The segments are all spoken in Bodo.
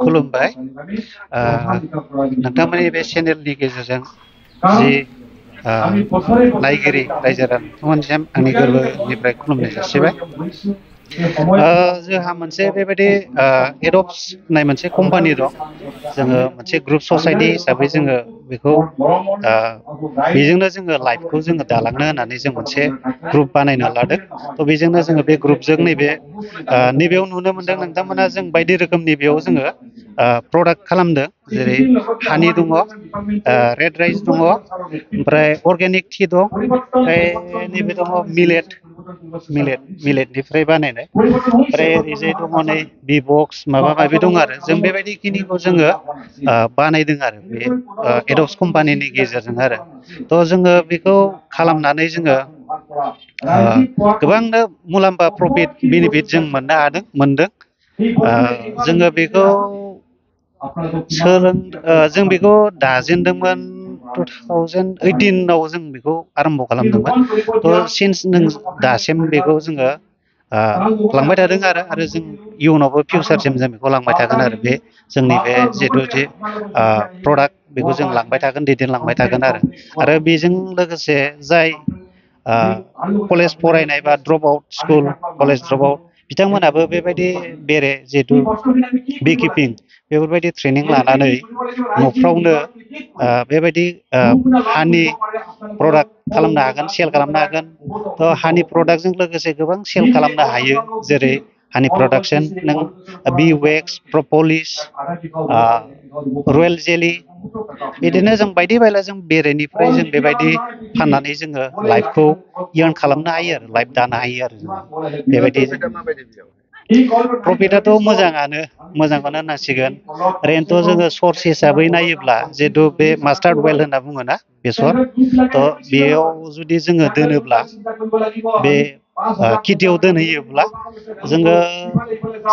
खुलुमबाय नोंथांमोननि बे चेनेलनि गेजेरजों जि नायगिरि रायजो राजानिसिम आंनि गोरबोनिफ्राय खुलुमनाय जासिबाय। जोंहा मोनसे बेबायदि एडप्स होननाय मोनसे कम्पानि दं। जोङो मोनसे ग्रुप ससाइटि हिसाबै जोङो बेखौ बेजोंनो जोङो लाइफखौ जोङो दालांनो होननानै जों मोनसे ग्रुप बानायना लादों। थ' बेजोंनो जोङो बे ग्रुपजों नैबेयाव नुनो मोनदों नोंथांमोना जों बायदि रोखोमनि बेयाव जोङो प्रडाक्ट खालामदों। जेरै हानि दङ, रेड राइस दङ, ओमफ्राय अर्गेनिक टि दं, ओमफ्राय नैबे दङ मिलेटनिफ्राय बानायनाय, ओमफ्राय ओरैजाय दङ नै बि बक्स माबा माबि दं आरो जों बेबायदि खिनिखौ जोङो बानायदों आरो बे एडप्स कम्पानिनि गेजेरजों आरो। थ' जोङो बेखौ खालामनानै जोङो गोबांनो मुलाम्फा प्रफिट बेनिफिट जों मोनदों। जोङो बेखौ जों बेखौ दाजेनदोंमोन 2018 आव जों बेखौ आरम्भ खालामदोंमोन। थ' सिन्स दासिम बेखौ जोङो लांबाय थादों आरो जों इयुनावबो फिउचारसिम जों बेखौ लांबाय थागोन आरो बे जोंनि बे जिहेथु जे प्रडाक्ट बेखौ जों लांबाय थागोन, दैदेनलांबाय थागोन आरो बेजों लोगोसे जाय कलेज फरायनाय बा drop out school college drop out बिथांमोनाबो बेबायदि जिहेथु बि किपिं बेफोरबायदि ट्रेनिं लानानै न'फ्रावनो बेबायदि हानि प्रडाक्ट खालामनो हागोन, सेल खालामनो हागोन। थ' हानि प्रडाक्टजों लोगोसे गोबां सेल खालामनो हायो। जेरै हानि प्रडाक्सन, नों बि वेक्स, प्रपलिस, रयेल जेलि, बिदिनो जों बायदि बायला जों बेरेनिफ्राय जों बेबायदि फाननानै जोङो लाइफखौ यार्न खालामनो हायो आरो लाइफ दानो हायो आरो जोङो बेबायदि। प्रफिटआथ' मोजाङानो होननांसिगोन। ओरैनोथ' जोङो सर्स हिसाबै नायोब्ला जिहेतु बे मास्टार्ड अइल होनना बुङोना बेसर, थ' बेयाव जुदि जोङो दोनोब्ला बे खेथियाव दोनहैयोब्ला जोङो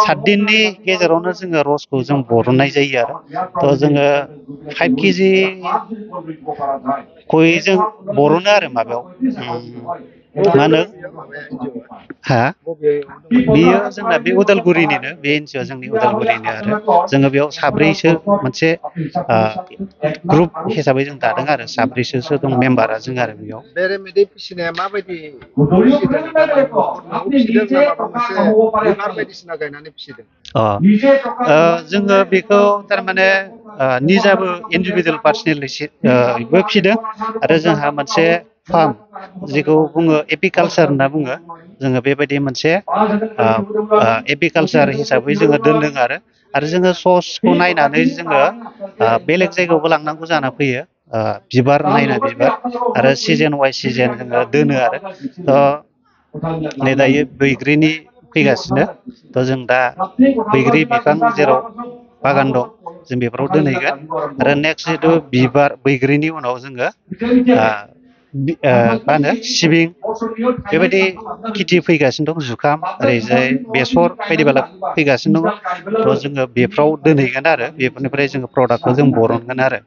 7 दिननि गेजेरावनो जोङो रसखौ जों बरननाय जायो आरो। थ' जोङो 5 केजि खयै जों बरनो आरो माबायाव मा होनो बेयो जोंना बे उदालगुरिनिनो, बे एनजिअ जोंनि उदालगुरिनि आरो जोङो बेयाव साब्रैसो मोनसे ग्रुप हिसाबै जों दादों आरो साब्रैसो दं मेम्बारा जों आरो बेयाव। बेरेमोदै फिसिनाया माबायदि फिसिदों नोंथांमोना? न'आव फिसिदों ना माबा मोनसे बिफार बायदिसिना गायनानै फिसिदों? जोङो बेखौ थारमाने निजाबो इन्डिभिजुवेल पार्सनेलिबो फिसिदों आरो जोंहा मोनसे फार्म जेखौ बुङो एपिकालसार होनना बुङो। जोङो बेबायदि मोनसे एपिकालसार हिसाबै जोङो दोनदों आरो जोङो स'सखौ नायनानै जोङो बेलेग जायगायावबो लांनांगौ जाना फैयो। बिबार नायना बिबार आरो सिजेन वाइज सिजेन जोङो दोनो आरो। नै दायो बैग्रिनि फैगासिनो, थ' जों दा बैग्रि बिफां जेराव बागान दं जों बेफोराव दोनहैगोन आरो नेक्स्ट जिथु बिबार बैग्रिनि उनाव जोङो मा होनो सिबिं बेबायदि खेथि फैगासिनो दं, जुखाम, ओरैजाय बेसर बायदि बाला फैगासिनो दङ। थ' जोङो बेफ्राव दोनहैगोन आरो बेफोरनिफ्राय जोङो प्रडाक्टखौ जों बरनगोन आरो।